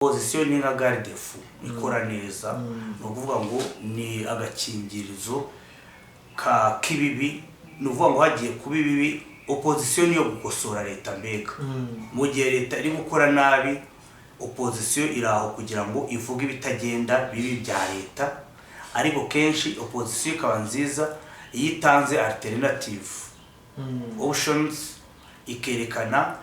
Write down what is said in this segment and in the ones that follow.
Opozisiyo ni nka garde-fou ikora neza, ni ukuvuga ngo ni agakingirizo ka k'ibibi. Ni ukuvuga ngo hagiye kuba ibibi, opozisiyo niyo gukosora leta. Mbega mu gihe leta iri gukora nabi, opozisiyo iri aho kugira ngo ivuge ibitagenda bibi bya leta. Ariko kenshi opozisiyo ikaba nziza iyo itanze alternative options, ikerekana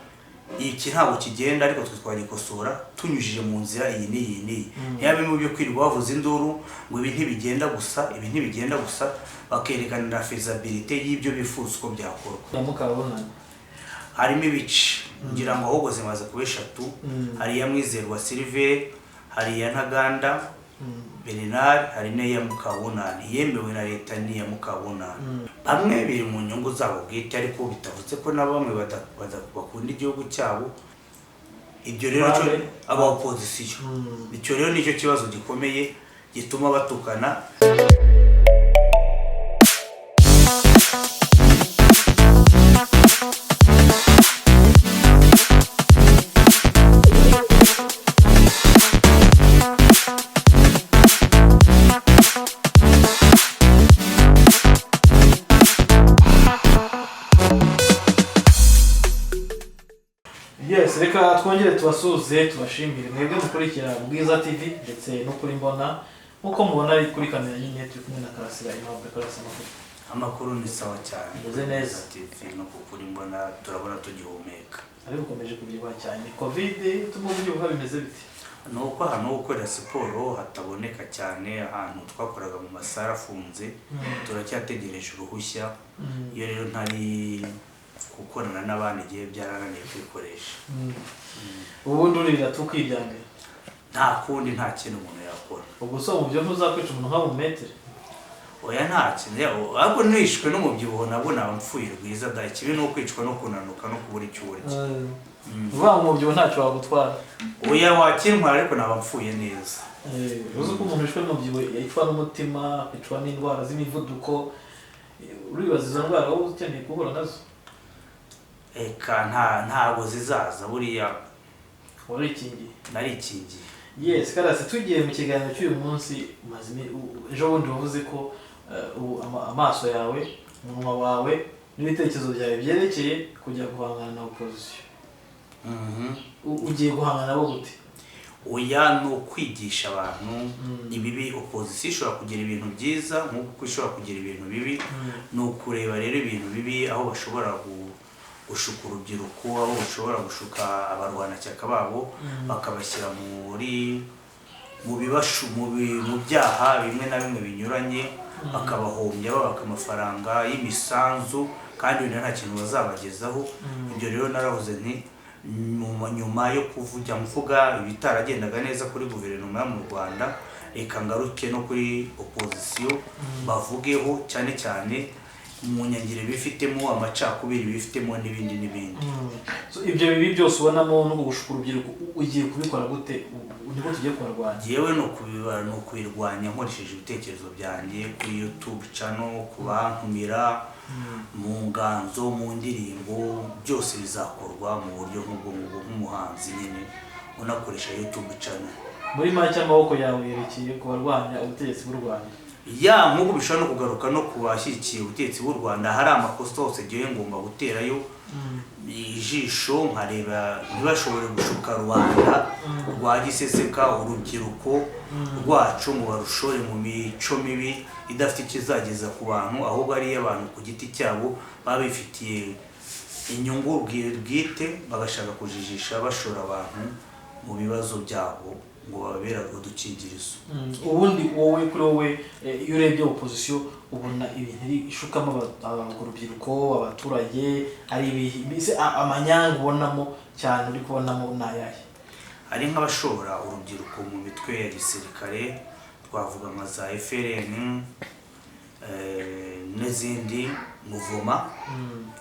iki ntabwo kigenda, ariko twe twagikosora tunyujije mu nzira iyi n'iyi n'iyi. Ntiyabe mu byo kwirirwa bavuza induru ngo ibi ntibigenda gusa, ibi ntibigenda gusa, bakerekana faisabilité y'ibyo bifuza uko byakorwa. Ya Mukabunani? Harimo ibice, ngira ngo ahubwo zimaze kuba eshatu. Hari iya Mwizerwa Sylvain, hari iya Ntaganda Bernard, hari n'iya Mukabunani. Yemewe na leta n'iya Mukabunani. Bamwe biri mu nyungu zabo bwite, ariko bitavuze ko na bamwe bakunda igihugu cyabo. Ibyo rero cyo Bande? Aba opozisiyo. Icyo rero nicyo kibazo gikomeye gituma batukana. Yes, reka twongere tubasuhuze, tubashimire mwebwe mukurikira Bwiza TV ndetse no kuri Mbona. Nk'uko mubona ari kuri kamera nyine, turi kumwe na Karasira Aimable. Karasira, amakuru? Amakuru ni sawa cyane. Meze neza. TV no kuri Mbona turabona tugihumeka. Ariko ukomeje kubyibuha cyane. Covid ituma ubyibuha, bimeze bite? Ni uko ahantu ho gukorera siporo hataboneka cyane. Ahantu twakoraga mu masara afunze, turacyategereje uruhushya. Iyo rero ntari gukorana n'abandi, igihe byarananiye kwikoresha. Ubundi urira tukiryangira. Nta kundi, nta kintu umuntu yakora. Ubwo so mu byo ntuzakwica umuntu nka mu metero? Oya, nta kintu ahubwo nishwe n'umubyibuho nabwo naba mpfuye rwiza da. Ikibi ni ukwicwa no kunanuka no kubura icyo urya. Uvuga ngo umubyibuho ntacyo wagutwara? Oya, wakintwara, ariko naba mpfuye neza. Uzi ko umuntu wishwe n'umubyibuho yicwa n'umutima, akicwa n'indwara z'imivuduko? Uribaza izo ndwara wowe ukeneye guhura nazo? Eka, ntabwo zizaza buriya. Warikingiye? Narikingiye. Yes, Karasi, tugiye mu kiganiro cy'uyu munsi. Umaze ejo bundi wavuze ko ubu amaso yawe, umunwa wawe n'ibitekerezo byawe byerekeye kujya guhangana na opozisiyo. Ugiye guhangana nabo gute? Oya, ni ukwigisha abantu ibibi. Opozisiyo ishobora kugira ibintu byiza nk'uko ishobora kugira ibintu bibi. Ni ukureba rero ibintu bibi, aho bashobora gushuka urubyiruko, aho bashobora gushuka abarwanashyaka babo, bakabashyira muri mu bibashu mu byaha bimwe na bimwe binyuranye, bakabahombya, babaka amafaranga y'imisanzu, kandi wenda nta kintu bazabagezaho. Ibyo rero naravuze nti nyuma yo kuvuga mvuga ibitaragendaga neza kuri guverinoma yo mu Rwanda, reka ngaruke no kuri opozisiyo bavugeho cyane cyane mu nyangire bifitemo amacakubiri, bifitemo n'ibindi n'ibindi. So, ibyo bibi byose ubonamo no gushuka urubyiruko, ugiye kubikora gute? Nibwo tugiye kubarwanya? Yewe, ni ukubirwanya nkoresheje ibitekerezo byanjye kuri YouTube channel, ku bantumira mu nganzo, mu ndirimbo. Byose bizakorwa mu buryo nk'ubwo ngubwo, nk'umuhanzi nyine unakoresha YouTube channel. Muri make, amaboko yawe yerekeye ku barwanya ubutegetsi bw'u Rwanda? Ya, nk'ubu bishobora no kugaruka no ku bashyigikiye ubutegetsi bw'u Rwanda. Hari amakosa hose ngewe ngomba guterayo ijisho, nkareba ntibashobore gushuka rubanda rwa giseseka, urubyiruko rwacu, ngo barushore mu mico mibi idafite ikizageza ku bantu, ahubwo ari iy'abantu ku giti cyabo baba bifitiye inyungu bwite, bagashaka kujijisha bashora abantu mu bibazo byabo ngo bababere udukingirizo. Ubundi wowe, kuri wowe, iyo urebye opozisiyo, ubona ibintu iri ishukamo urubyiruko, abaturage, ari ibihe? Mbese amanyanga ubonamo cyane, uri kubonamo ni ayahe? Hari nk'abashora urubyiruko mu mitwe ya gisirikare, twavuga nka za FLN n'izindi muvoma.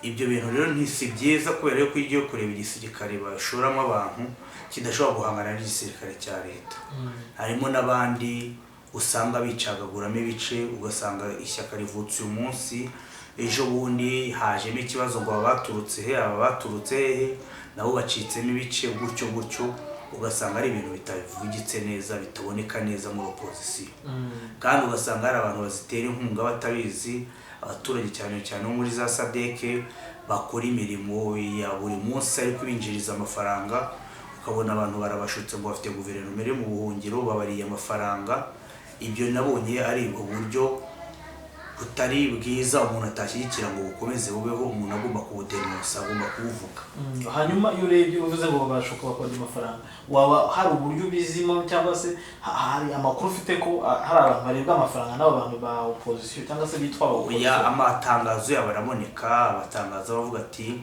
Ibyo bintu rero si byiza, kubera yuko iyo ugiye kureba igisirikare bashoramo abantu kidashobora guhangana n'igisirikare cya leta. Harimo n'abandi usanga bicagaguramo ibice, ugasanga ishyaka rivutse uyu munsi, ejo bundi hajemo ikibazo ngo aba baturutse he, aba baturutse hehe, nabo bacitsemo ibice gutyo gutyo. Ugasanga ari ibintu bitavugitse neza, bitaboneka neza muri opozisiyo, kandi ugasanga hari abantu bazitera inkunga batabizi, abaturage cyane cyane bo muri za SADC bakora imirimo ya buri munsi ariko ibinjiriza amafaranga. Ukabona abantu barabashutse ngo bafite guverinoma iri mu buhungiro, babariye amafaranga. Ibyo nabonye ari uburyo butari bwiza umuntu atashyigikira ngo bukomeze bubeho. Umuntu agomba kubudenusa, agomba kubuvuga. Hanyuma iyo urebye, uvuze ngo babashuka bakabona amafaranga, waba hari uburyo ubizimo cyangwa se hari amakuru ufite ko hari abantu barebwa amafaranga n'abo bantu ba opozisiyo cyangwa se bitwa aba Oya. opozisiyo? Amatangazo yabo araboneka, abatangaza bavuga ati: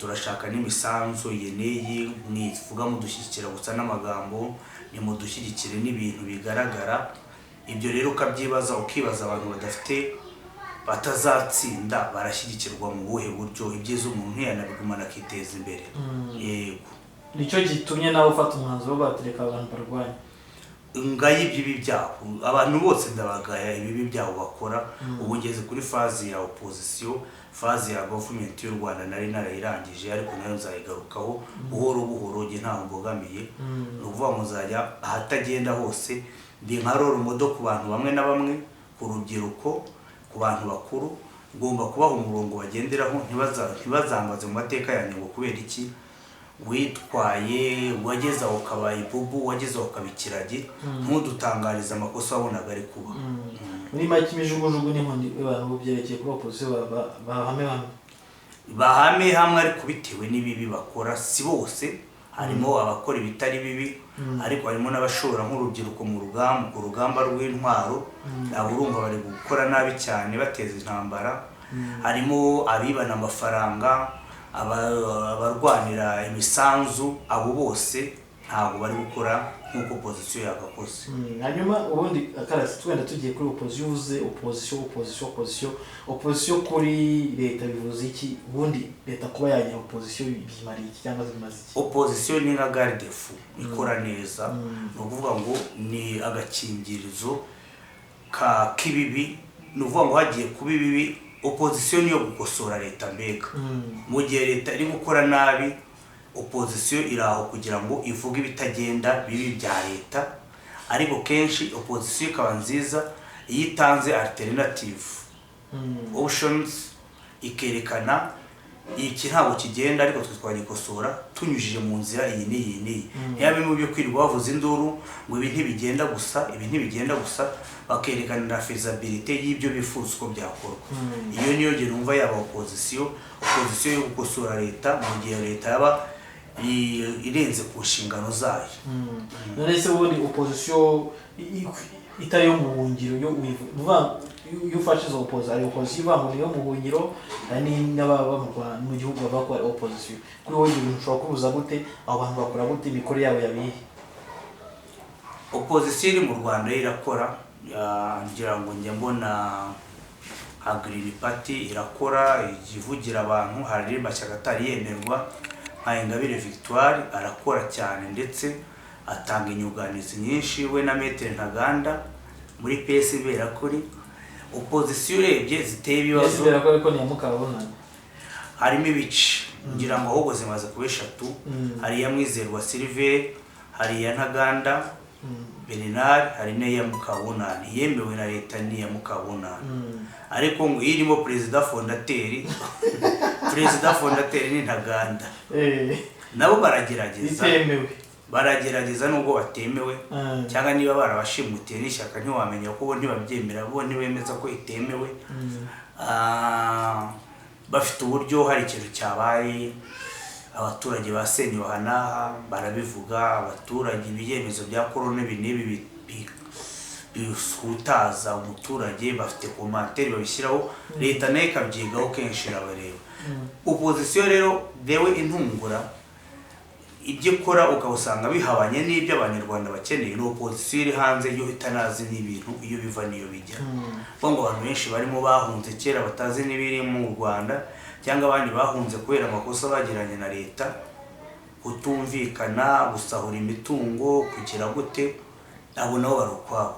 "Turashaka n'imisanzu iyi n'iyi, mwivuga mudushyigikira gusa n'amagambo, nimudushyigikire n'ibintu bigaragara." Ibyo rero ukabyibaza, ukibaza abantu badafite, batazatsinda, barashyigikirwa mu buhe buryo? Ibyiza umuntu ntiyanabigumana akiteza imbere. Yego. Nicyo gitumye nawe ufata umwanzuro wo batereka abantu barwanya? Ngaya ibibi byabo, abantu bose ndabagaya ibibi byabo bakora. Ubu ngeze kuri phase ya opozisiyo. Phase ya gavumenti y'u Rwanda nari narayirangije, ariko nayo nzayigarukaho buhoro buhoro. Njye ntaho mbogamiye, ni ukuvuga ngo nzajya ahatagenda hose. Ndi nka role model ku bantu bamwe na bamwe, ku rubyiruko, ku bantu bakuru. Ngomba kubaha umurongo bagenderaho, ntibazambaze mu mateka yanjye ngo kubera iki witwaye, wageze aho ukaba ibubu, wageze aho ukaba ikiragi, ntudutangarize amakosa wabonaga ari kuba. Muri make, imijugujugu n'inkoni, abantu byerekeye kuri opozisiyo bahame hamwe. Bahame hamwe, ariko bitewe n'ibibi bakora. Si bose, harimo abakora ibitari bibi, ariko harimo n'abashora nk'urubyiruko mu rugamba, ku rugamba rw'intwaro. Ntabwo urumva bari gukora nabi cyane, bateza intambara. Harimo abibana amafaranga, abarwanira imisanzu. Abo bose ntabwo bari gukora nk'uko opozisiyo yagakoze. Hanyuma ubundi akarasi, twenda tugiye kuri opozisiyo, uvuze opozisiyo, opozisiyo, opozisiyo, opozisiyo kuri leta bivuze iki? Ubundi leta kuba yagira opozisiyo bimariye iki cyangwa se bimaze iki? Opozisiyo ni nka garde-fou ikora neza. Ni ukuvuga ngo ni agakingirizo ka k'ibibi. Ni ukuvuga ngo hagiye kuba ibibi, opozisiyo niyo gukosora leta mbega. Mu gihe leta iri gukora nabi, opozisiyo iri aho kugira ngo ivuge ibitagenda bibi bya leta. Ariko kenshi opozisiyo ikaba nziza iyo itanze alternative options, ikerekana iki ntabwo kigenda, ariko twe twagikosora tunyujije mu nzira iyi n'iyi n'iyi. Ntiyabe mu byo kwirirwa bavuza induru ngo ibi ntibigenda gusa, ibi ntibigenda gusa, bakerekana na feasibility y'ibyo bifuza uko byakorwa. Iyo niyo gihe numva yaba opozisiyo, opozisiyo yo gukosora leta mu gihe leta yaba irenze ku nshingano zayo. None se ubundi opozisiyo itari iyo mu buhungiro yo uvuga, iyo ufashe izo opozisiyo, hari opozisiyo ivuga ngo niyo mu buhungiro, hari n'ababa mu Rwanda, mu gihugu, bavuga ko ari opozisiyo. Kuri wowe ibyo bintu ushobora kubuza gute? Abo bantu bakora gute? Imikorere yabo yabihe? Opozisiyo iri mu Rwanda yo irakora. Ngira ngo njya mbona nka Green Party irakora, ijya ivugira abantu. Hari amashyaka atari yemerwa, nka Ingabire Victoire arakora cyane, ndetse atanga inyunganizi nyinshi, we na Maître Ntaganda muri PS Imberakuri. Opozisiyo urebye ziteye ibibazo Mbere ko ariko ni iya Mukabunani. Harimo ibice, ngira ngo ahubwo zimaze kuba eshatu. Hari iya Mwizerwa Sylvain, hari iya Ntaganda Bernard, hari n'iya Mukabunani. Yemewe na leta ni iya Mukabunani, ariko ngo iyo irimo perezida fondateur, perezida fondateur ni Ntaganda. Nabo baragerageza. Bitemewe. Baragerageza nubwo batemewe, cyangwa niba barabashimutiye n'ishyaka ntiwamenya, kuko bo ntibabyemera, bo ntibemeza ko itemewe. Bafite uburyo hari ikintu cyabaye, abaturage basenyewe aha n'aha, barabivuga. Abaturage, ibyemezo bya korona ibi n'ibi bihutaza umuturage, bafite commentaire babishyiraho, leta nayo ikabyigaho kenshi, irabareba. Opozisiyo rero dewe intungura, ibyo ikora ukaba bihabanye n'ibyo Abanyarwanda bakeneye, ni opozisiyo iri hanze yo itanazi n'ibintu iyo biva n'iyo bijya. Kuvuga ngo abantu benshi barimo bahunze kera, batazi n'ibiri mu Rwanda, cyangwa abandi bahunze kubera amakosa bagiranye na leta, kutumvikana, gusahura imitungo, kugira gute, abo nabo bari ukwabo.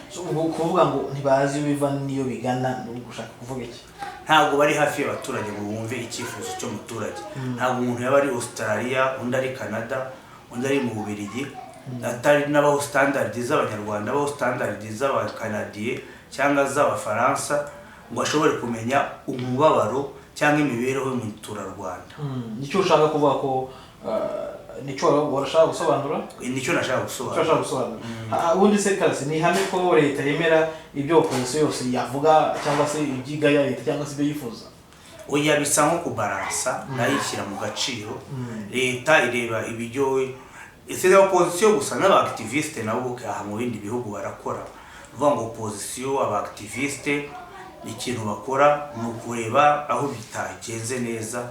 So, ubwo kuvuga ngo ntibazi iyo biva n'iyo bigana ni ugushaka kuvuga iki? Ntabwo bari hafi y'abaturage ngo bumve icyifuzo cy'umuturage. Ntabwo umuntu yaba ari Australia, undi ari Canada, undi undi ari mu Bubiligi, atari n'abaho standard z'Abanyarwanda, abaho standard z'Abakanadiye cyangwa z'Abafaransa, ngo ashobore kumenya umubabaro cyangwa imibereho y'umuturarwanda. Nicyo ushaka kuvuga ko nicyo warashaka gusobanura? Nicyo nashaka Icyo gusobanura. Ashaka gusobanura. Ubundi se kasi ni ihame ko leta yemera ibyo opozisiyo yose yavuga, cyangwa se ibyigaya leta, cyangwa se ibyo yifuza? Oya, bisa nko kubaransa, nayo ishyira mu gaciro. Leta ireba ibyo, si opozisiyo gusa, n'aba activiste nabo aha mu bindi bihugu barakora. Uvuga ngo opozisiyo, aba activiste, ikintu bakora ni ukureba aho bitagenze neza,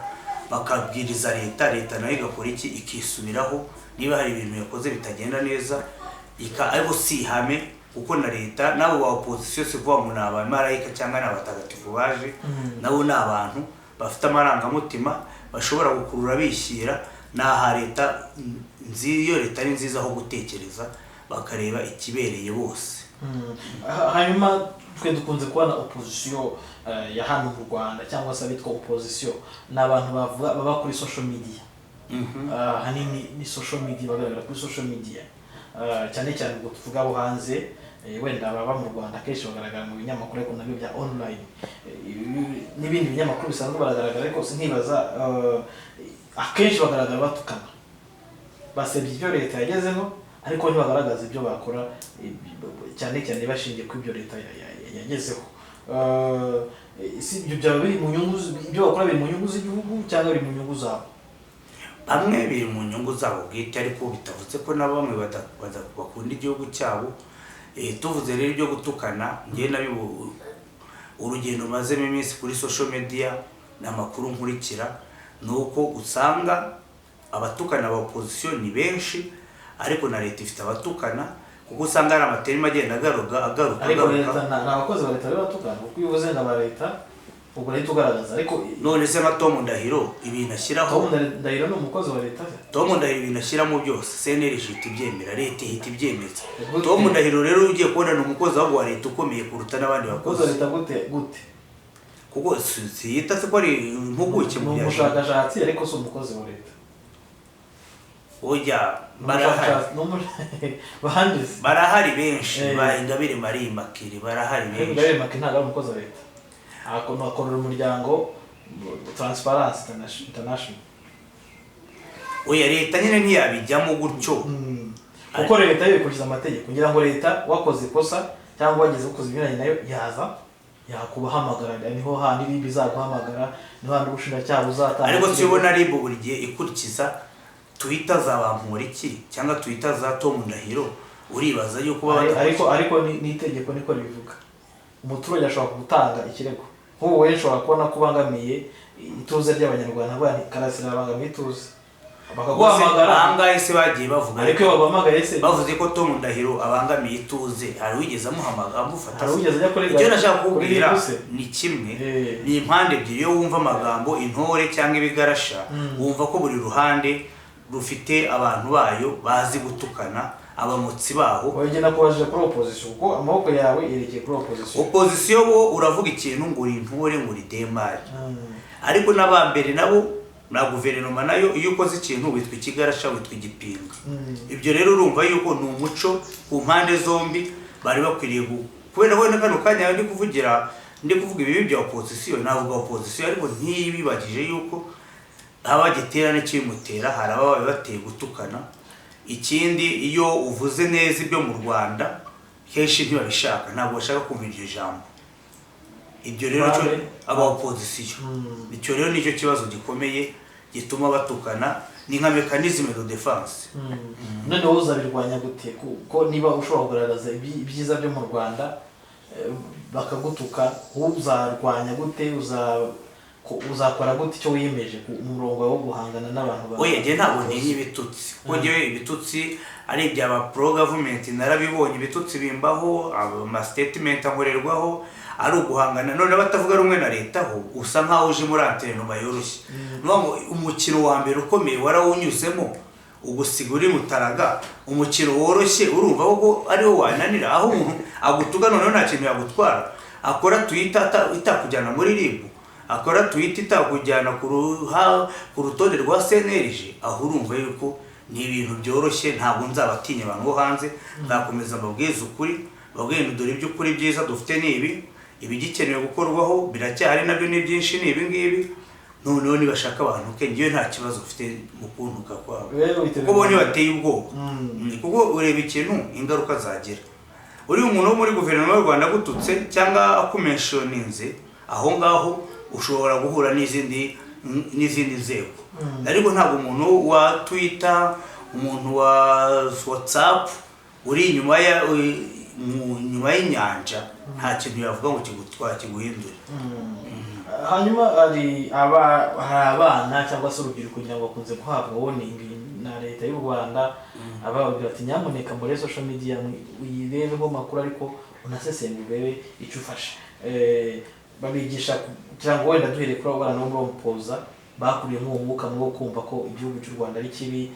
bakabwiriza leta. Leta nayo igakora iki? Ikisubiraho niba hari ibintu yakoze bitagenda neza. Ariko si ihame, kuko na leta n'abo ba opozisiyo si kuvuga ngo ni abamarayika cyangwa ni abatagatifu baje. Nabo ni abantu bafite amarangamutima, bashobora gukurura bishyira. Ni aha leta iyo leta ari nziza aho gutekereza bakareba ikibereye bose. Hanyuma twe dukunze kubona opozisiyo ya hano mu Rwanda, cyangwa se abitwa opozisiyo, ni abantu bavuga baba kuri social media. Ahanini ni social media, bagaragara kuri social media. Cyane cyane ubwo tuvuga abo hanze, wenda baba mu Rwanda akenshi bagaragara mu binyamakuru, ariko nabyo bya online. N'ibindi binyamakuru bisanzwe baragaragara, ariko nkibaza, akenshi bagaragara batukana, basebya ibyo leta yagezeho, ariko ntibagaragaza ibyo bakora, cyane cyane bashingiye ku ibyo leta yagezeho. Si ibyo byaba biri mu nyungu ibyo bakora biri mu nyungu z'igihugu cyangwa biri mu nyungu zabo? Bamwe biri mu nyungu zabo bwite, ariko bitavuze ko na bamwe bakunda igihugu cyabo. Tuvuze rero ibyo gutukana, njye nabibu urugendo mazemo iminsi kuri social media n'amakuru nkurikira, ni uko usanga abatukana ba opposition ni benshi, ariko na leta ifite abatukana, kuko usanga hari amaterima agenda agaruka agaruka Ariko agaruka. leta ni abakozi ba leta bari batukana, kuko iyo uvuze ngo aba leta, ubwo leta ugaragaza, ariko None se nka Tom Ndahiro, ibintu ashyiraho Tom Ndahiro ni umukozi wa leta se? Tom Ndahiro ibintu ashyiramo byose, CNLG ihita ibyemera, leta ihita ibyemeza. Gute? Tom Ndahiro rero ugiye kubona ni umukozi ahubwo wa leta ukomeye kuruta n'abandi Umukozi wa bakozi. leta gute gute? Kuko siyita se ko ari impuguke Ni mu bya umushakashatsi, ariko si umukozi wa leta. Oya, Ni barahari. Bahandi se? Barahari benshi. Ba Ingabire Marie Immaculée barahari Ariko benshi. Ingabire Immaculée ntabwo ari umukozi wa leta. Akorera umuryango Transparency International. Oya, leta nyine ntiyabijyamo gutyo. Kuko leta yo ikurikiza amategeko. Ngira ngo leta wakoze ikosa cyangwa wagize ukoze ibinyuranye nayo, yaza yakubahamagara, niho handi RIB izaguhamagara, niho handi ubushinjacyaha buzatanga Ariko ikirego. tubona RIB buri gihe ikurikiza Twitter za Bamporiki cyangwa Twitter za Tom Ndahiro, uribaza yuko baba Ariko n'itegeko niko ribivuga. Umuturage ashobora gutanga ikirego. Nk'ubu wowe nshobora kubona ko ubangamiye ituze ry'Abanyarwanda, nkavuga nti Karasira abangamiye ituze, bakaguhamagara. Ahangahe se bagiye bavuga? Ariko iyo baguhamagaye se? Bavuze ko Tom Ndahiro abangamiye ituze, hari wigeze amuhamagara, amufata? Hari uwigeze ajya kuri Icyo nashaka kuri kukubwira RIB se? ni kimwe. Ni impande ebyiri. Iyo wumva amagambo intore cyangwa ibigarasha, wumva ko buri ruhande rufite abantu bayo bazi gutukana, abamotsi baho. Wowe nakubajije kuri opposition, kuko amaboko yawe yerekeye kuri opposition. Opozisiyo bo uravuga ikintu ngo uri intore, ngo uri demari, ariko n'abambere nabo na guverinoma nayo, iyo ukoze ikintu witwa ikigarasha, witwa igipinga. Ibyo rero urumva yuko ni umuco ku mpande zombi bari bakwiriye kubera ko na kano kanya ndi kuvugira, ndi kuvuga ibibi bya opozisiyo, navuga opozisiyo, ariko ntibibagije yuko haba gitera n'ikibimutera, hari ababa bateye gutukana. Ikindi, iyo uvuze neza ibyo mu Rwanda, kenshi ntibabishaka, ntabwo bashaka kumva iryo jambo. Ibyo rero cyo Bande? Aba opozisiyo. Icyo rero nicyo kibazo gikomeye gituma batukana, ni nka mécanisme de défense. None wowe uzabirwanya gute? Kuko niba ushobora kugaragaza ibyiza byo mu Rwanda, bakagutuka, wowe uzarwanya gute? Uzakora gute icyo wiyemeje ku murongo wawe wo guhangana n'abantu Oya, njye ntabwo ntinya ibitutsi, kuko njyewe ibitutsi ari ibya ba pro government narabibonye. Ibitutsi bimbaho, ama statement ankorerwaho, ari uguhangana. None batavuga rumwe na leta ho usa nkaho uje muri entraînement yoroshye. Ni ukuvuga ngo umukino wa mbere ukomeye warawunyuzemo, ugusiga uri mutaraga. Umukino woroshye urumva ko ariwo wananira, aho umuntu agutuka noneho nta kintu yagutwara, akora tweet itakujyana muri RIB, akora tweet itakujyana ku rutonde rwa CNLG, aho urumva yuko Ni ibintu byoroshye, ntabwo nzabatinya abantu bo hanze. Nzakomeza mbabwize ukuri, mbabwire nti dore iby'ukuri byiza dufite ni ibi, ibigikenewe gukorwaho biracyahari nabyo ni byinshi, ni ibi ngibi. Noneho nibashaka abantu ke, ngewe nta kibazo mfite mu kuntuka kwabo, Wewe witeguye. kuko bo ntibateye ubwoba. Kuko ureba ikintu ingaruka zagira, uriya umuntu wo muri guverinoma y'u Rwanda agututse cyangwa akumentioninze aho ngaho, ushobora guhura n'izindi nzego. Ariko ntabwo umuntu wa Twitter, umuntu wa WhatsApp uri inyuma ya nyuma y'inyanja, nta kintu yavuga ngo kigutwara kiguhindure. Hanyuma hari abana cyangwa se urubyiruko, kugira ngo bakunze guhabwa warning na Leta y'u Rwanda, ababwira ati nyamuneka muri social media uyirebeho amakuru, ariko unasesengure urebe icyo ufashe. Babigisha kugira ngo wenda duhereye kuri abo bana bo muri opposer bakuriyemo uwo mwuka mubi wo kumva ko igihugu cy'u Rwanda ari kibi,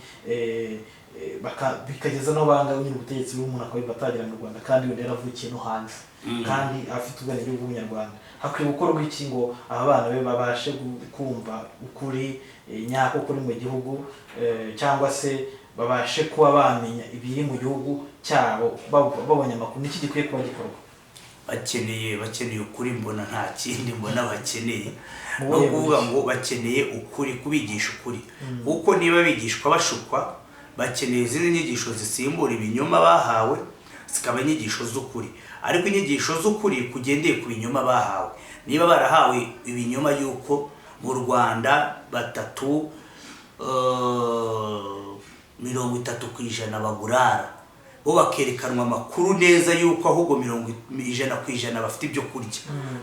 bikageza n'aho banga nyine ubutegetsi bw'umuntu, akaba atagera mu Rwanda kandi wenda yaravukiye no hanze kandi afite ubwenegihugu bw'umunyarwanda. Hakwiye gukorwa iki ngo aba bana be babashe kumva ukuri nyako kuri mu gihugu, cyangwa se babashe kuba bamenya ibiri mu gihugu cyabo babonye amakuru? Niki gikwiye kuba gikorwa? Bakeneye ukuri. Mbona nta kindi mbona bakeneye. Mu Ni buhe ukuvuga buryo? ngo bakeneye ukuri, kubigisha ukuri, kuko niba bigishwa bashukwa, bakeneye izindi nyigisho zisimbura ibinyoma bahawe, zikaba inyigisho z'ukuri. Ariko inyigisho z'ukuri kugendeye ku binyoma bahawe, niba barahawe ibinyoma y'uko mu Rwanda batatu 30% bagurara, bo bakerekanwa amakuru neza y'uko ahubwo 100% bafite ibyo kurya,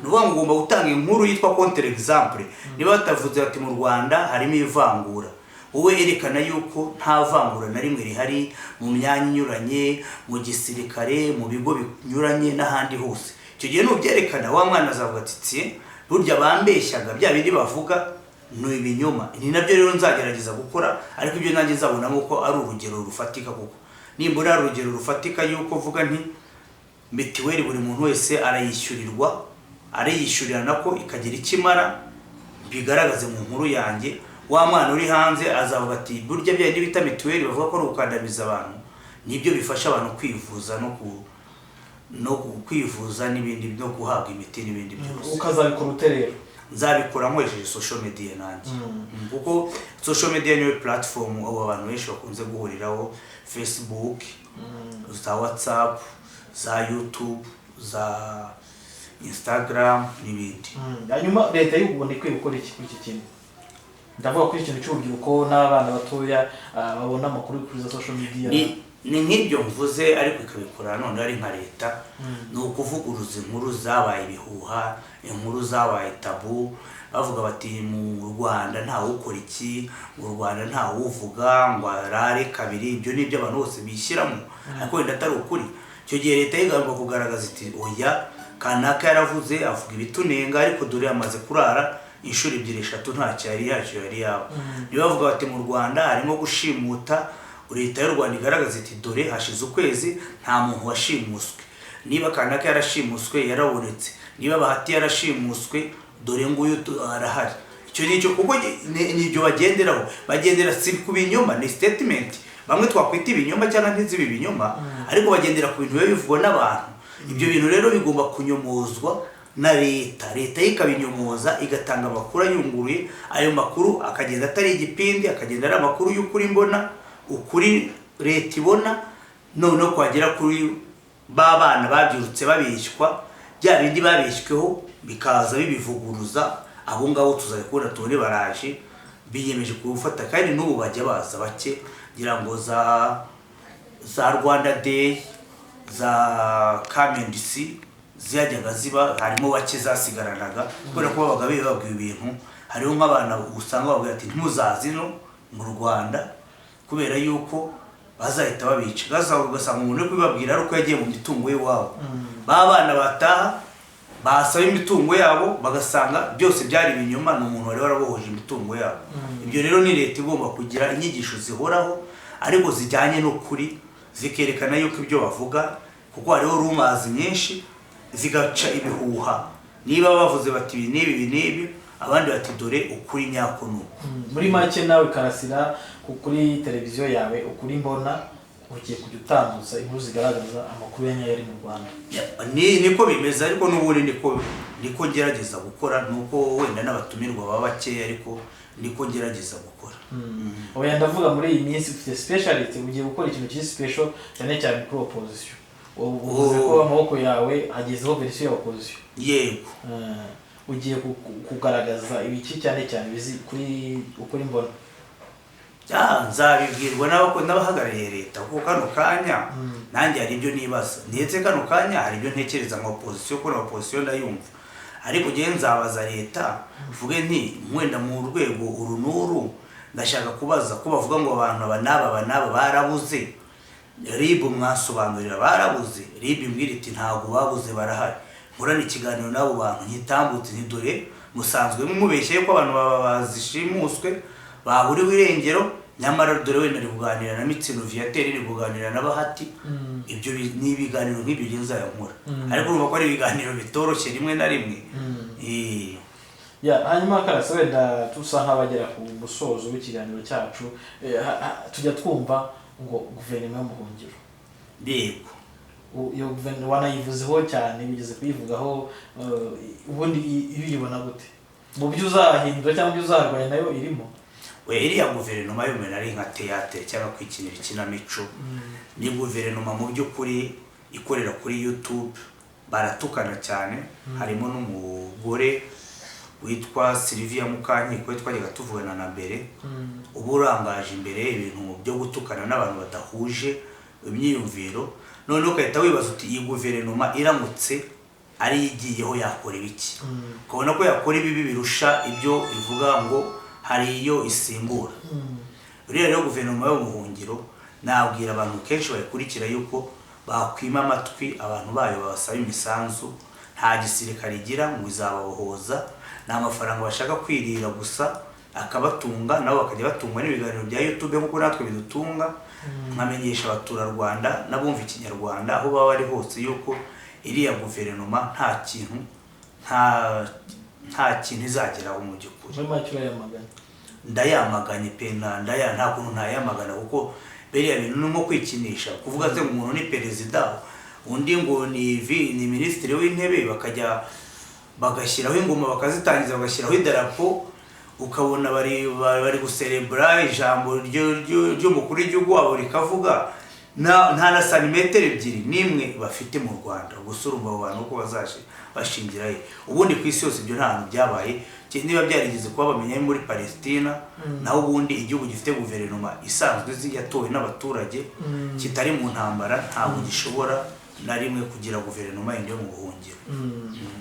ni ukuvuga ngo ugomba gutanga inkuru yitwa contre exemple. Niba batavuze bati mu Rwanda harimo ivangura, wowe erekana yuko nta vangura na rimwe rihari mu myanya inyuranye, mu gisirikare, mu bigo binyuranye n'ahandi hose. Icyo gihe nubyerekana, wa mwana azavuga ati tsie, burya bambeshyaga, bya bindi bavuga ni ibinyoma. Ni nabyo rero nzagerageza gukora, ariko ibyo nanjye nzabonamo ko ari urugero rufatika, kuko nimbona ari urugero rufatika yuko mvuga nti mitiweli buri muntu wese arayishyurirwa, ariyishyurira, nako ikagira icyo imara, bigaragaze mu nkuru yanjye, wa mwana uri hanze azavuga ati burya bya bindi bita mitiweli bavuga ko ari ugukandamiza abantu, nibyo bifasha abantu kwivuza no kwivuza n'ibindi, no guhabwa imiti n'ibindi byose. Ukazabikora ute rero? Nzabikora nkoresheje social media nanjye. Kuko social media niyo platform abo abantu benshi bakunze guhuriraho: Facebook, za WhatsApp, za YouTube, za Instagram n'ibindi. Hanyuma Leta y'u Rwanda ikwiye gukora iki kuri iki kintu? Ndavuga kuri ikintu cy'urubyiruko n'abana batoya babona amakuru kuri za social media. Ni nk'ibyo mvuze, ariko ikabikora none ari nka leta, ni ukuvuguruza inkuru zabaye ibihuha, inkuru zabaye tabu, bavuga bati mu Rwanda ntawe ukora iki, mu Rwanda ntawe uvuga ngo arare kabiri. Ibyo ni ibyo abantu bose bishyiramo, ariko wenda atari ukuri. Icyo gihe leta igomba kugaragaza iti oya, kanaka yaravuze, avuga ibitunenga, ariko dore amaze kurara inshuro ebyiri, eshatu, ntacyo yari yacyo yari yaba. Niba bavuga bati mu Rwanda harimo gushimuta, Leta y'u Rwanda igaragaza iti dore hashize ukwezi nta muntu washimuswe, niba kanaka yarashimuswe yarabonetse, niba Bahati yarashimuswe dore nguyu arahari. Icyo ni cyo, kuko ni ibyo bagenderaho. Bagendera si ku binyoma, ni statement bamwe twakwita ibinyoma cyangwa ntizibe ibinyoma, ariko bagendera ku bintu biba bivugwa n'abantu. Ibyo bintu rero bigomba kunyomozwa na leta. Leta yo ikabinyomoza, igatanga amakuru ayunguruye. Ayo makuru akagenda atari igipindi, akagenda ari amakuru y'ukuri mbona, ukuri leta ibona. Noneho kwagera kuri ba bana babyirutse babeshywa, bya bindi babeshyweho bikaza bibivuguruza. Abo ngabo tuzabikunda, tubone baraje biyemeje kuwufata. Kandi n'ubu bajya baza bake, ngira ngo za Rwanda Day, za Come and See zajyaga ziba, harimo bake zasigaranaga kubera ko babaga babwiwe ibintu. Hariho nk'abana usanga babwira ati ntimuzaze ino mu Rwanda kubera yuko bazahita babica. Ugasanga umuntu uri kubibabwira ari uko yagiye mu mitungo y'iwabo. Ba bana bataha basaba imitungo yabo, bagasanga byose byari ibinyoma, ni umuntu wari warabohoje imitungo yabo. Ibyo rero ni leta igomba kugira inyigisho zihoraho ariko zijyanye n'ukuri, zikerekana yuko ibyo bavuga, kuko hariho rumors nyinshi, zigaca ibihuha. Niba bavuze bati ibi n'ibi, ibi n'ibi. Abandi bati dore ukuri nyako ni uku. Muri make nawe Karasira, kuri televiziyo yawe Ukuri Mbona, ugiye kujya utambutsa inkuru zigaragaza amakuru ya nyayo ari mu Rwanda. Niko bimeze, ariko n'ubundi niko ngerageza gukora, nuko wenda n'abatumirwa baba bakeya, ariko niko ngerageza gukora. Oya, ndavuga muri iyi minsi ufite speciality, ugiye gukora ikintu kiri special cyane cyane kuri opposition. Uvuze ko amaboko yawe hagezeho version ya opposition. Yego. Ugiye kugaragaza ibiki cyane cyane bizi kuri Ukuri Mbona? Nzabibwirwa n'abahagarariye leta, kuko kano kanya nanjye hari ibyo nibaza, ndetse kano kanya hari ibyo ntekereza nka opposition, kuko na opposition ndayumva, ariko njyewe nzabaza leta, mvuge nti wenda mu rwego uru n'uru ndashaka kubaza ko bavuga ngo abantu aba n'aba aba n'aba barabuze, RIB mwasobanurira barabuze? RIB imbwira iti ntabwo babuze, barahari. Nkorane ikiganiro n'abo bantu, nkitambutse, nti dore musanzwe mubeshye yuko abantu bazishimuswe, baburiwe irengero, nyamara dore wenda ari kuganira na Mitsino Viateur, iri kuganira na Bahati. Ibyo ni ibiganiro nk'ibyo nge nzayakora, ariko urumva ko ari ibiganiro bitoroshye rimwe na rimwe. Ya, hanyuma Karasa, wenda tusa nk'abagera ku musozo w'ikiganiro cyacu, tujya twumva ngo guverinoma y'umuhungiro. Yego. Iyo guverinoma wanayivuzeho cyane, wigeze kuyivugaho, ubundi iyo uyibona gute mu byo uzahindura cyangwa ibyo uzarwanya nayo irimo? We, iriya guverinoma yo mbona ari nka théâtre cyangwa kwikinira ikinamico. Ni guverinoma mu by'ukuri ikorera kuri YouTube, baratukana cyane, harimo n'umugore witwa Sylvia Mukankiko twajyaga tuvugana na mbere, uba urangaje imbere ibintu byo gutukana n'abantu badahuje imyiyumviro. Noneho ugahita wibaza uti iyi guverinoma iramutse ari igiyeho yakora ibiki? Ukabona ko yakora ibibi birusha ibyo ivuga ngo hari iyo isimbura. Uriya rero guverinoma yo mu buhungiro, nabwira abantu kenshi bayikurikira yuko bakwima amatwi abantu bayo babasaba imisanzu. Nta gisirikare igira ngo izababohoza, ni amafaranga bashaka kwirira gusa akabatunga, nabo bakajya batungwa n'ibiganiro bya YouTube nk'uko natwe bidutunga. Nkamenyesha abaturarwanda n'abumva ikinyarwanda aho baba bari hose yuko iriya guverinoma nta kintu izageraho mu by'ukuri. Muri make urayamagana? Ndayamaganye pe, nta kuntu ntayamagana, kuko biriya bintu ni nko kwikinisha, kuvuga se ngo umuntu ni perezida, undi ngo ni minisitiri w'intebe, bakajya bagashyiraho ingoma, bakazitangiza, bagashyiraho idarapo, ukabona bari guserebura ijambo ry'umukuru w'igihugu wabo rikavuga, nta na santimetero ebyiri n'imwe bafite mu Rwanda. Gusa urumva abo bantu uko bazaje bashingira he? Ubundi ku isi yose ibyo nta hantu byabaye. Niba byarigeze kuba bamenya muri Palestina, naho ubundi igihugu gifite guverinoma isanzwe izi yatowe n'abaturage, kitari mu ntambara, ntabwo gishobora na rimwe kugira guverinoma yindi yo mu buhungiro.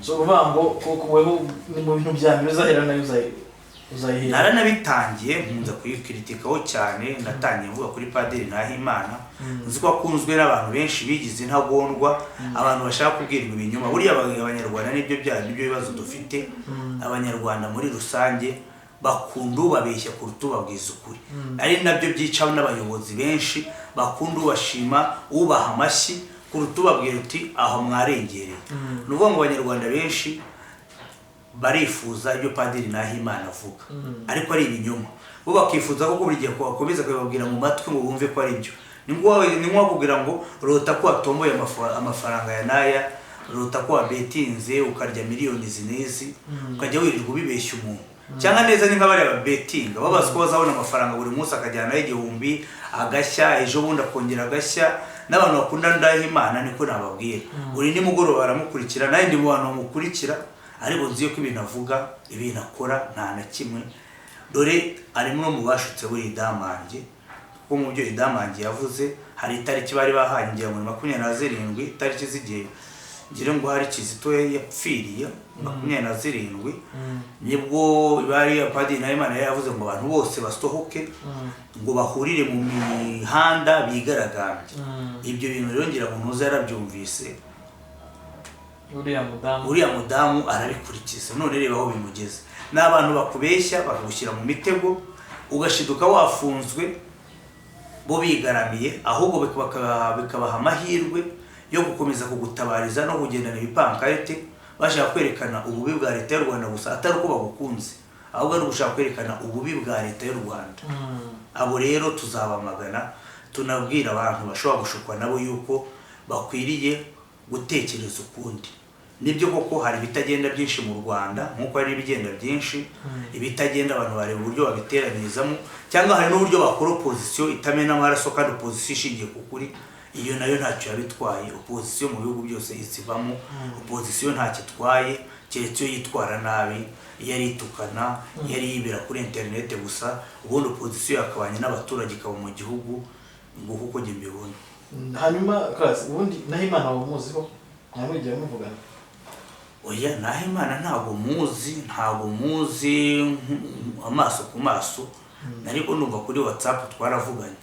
So uvuga ngo kuko weho ni mu bintu bya mbere uzahera nayo uzayihera? Naranabitangiye, nkunze kuyikritikaho cyane. Natangiye mvuga kuri Padiri Nahimana, nzi ko akunzwe n'abantu benshi bigize intagondwa, abantu bashaka kubwirwa ibinyoma. Buriya abanyarwanda nibyo byaha, nibyo bibazo dufite. Abanyarwanda muri rusange bakunda ubabeshya kuruta ubabwiza ukuri, ari nabyo byica n'abayobozi benshi. Bakunda ubashima, ubaha amashyi, kuruta ubabwira uti aho mwarengereye. Ni ukuvuga ngo abanyarwanda benshi barifuza ibyo Padiri Nahimana avuga, ariko ari ibinyoma. Bo bakifuza ko buri gihe bakomeza kubibabwira mu matwi ngo bumve ko ari byo. Ni nko kubwira ngo rota ko watomboye amafaranga ya naya, rota ko wabetinze ukarya miliyoni izi n'izi, ukajya wirirwa ubibeshya umuntu. Cyangwa neza ni nk'abariya babetinga babaza ko bazabona amafaranga buri munsi, akajyanaho 1000 agashya, ejo bundi akongera agashya. N'abantu bakunda Ndahimana niko nababwira, buri nimugoroba baramukurikira, nanjye ndi mu bantu bamukurikira, ariko nzi yuko ibintu avuga, ibintu akora, nta na kimwe. Dore arimo no mu bashutse buri Idamange, kuko mu byo Idamange yavuze hari itariki bari bahaye, ngira ngo ni 27, itariki z'igihe ngira ngo hari Kizito yapfiriye, 27, nibwo bari Padiri Nahimana yari yavuze ngo abantu bose basohoke, ngo bahurire mu mihanda bigaragambye. Ibyo bintu rero ngira ngo ntuza yarabyumvise. Uriya mudamu. Uriya mudamu arabikurikiza, none reba aho bimugeze. Ni abantu bakubeshya bakagushyira mu mitego, ugashiduka wafunzwe bo bigaramiye, ahubwo bikabaha amahirwe yo gukomeza kugutabariza no kugendana ibipankarite. Bashaka kwerekana ububi bwa leta y'u Rwanda gusa, atari uko bagukunze, ahubwo ari ugushaka kwerekana ububi bwa leta y'u Rwanda. Abo rero tuzabamagana, tunabwira abantu bashobora gushukwa nabo yuko bakwiriye gutekereza ukundi. Nibyo koko hari ibitagenda byinshi mu Rwanda nk'uko hari ibigenda byinshi. Ibitagenda abantu bareba uburyo babiteranyirizamo, cyangwa hari n'uburyo bakora opozisiyo itamena amaraso kandi opozisiyo ishingiye ku kuri. Iyo nayo ntacyo yabitwaye. Opozisiyo mu bihugu byose izivamo. Opozisiyo ntacyo itwaye, keretse iyo yitwara nabi, iyo ari itukana, iyo ari yibera kuri interineti gusa. Ubundi opozisiyo yakabanye n'abaturage, ikaba mu gihugu. Nguko uko njye mbibona. Hanyuma Karasi, ubundi Nahimana waba umuziho? Mwamwigera muvugana? Oya, Nahimana ntabwo muzi, ntabwo muzi amaso ku maso, ariko numva kuri WhatsApp twaravuganye.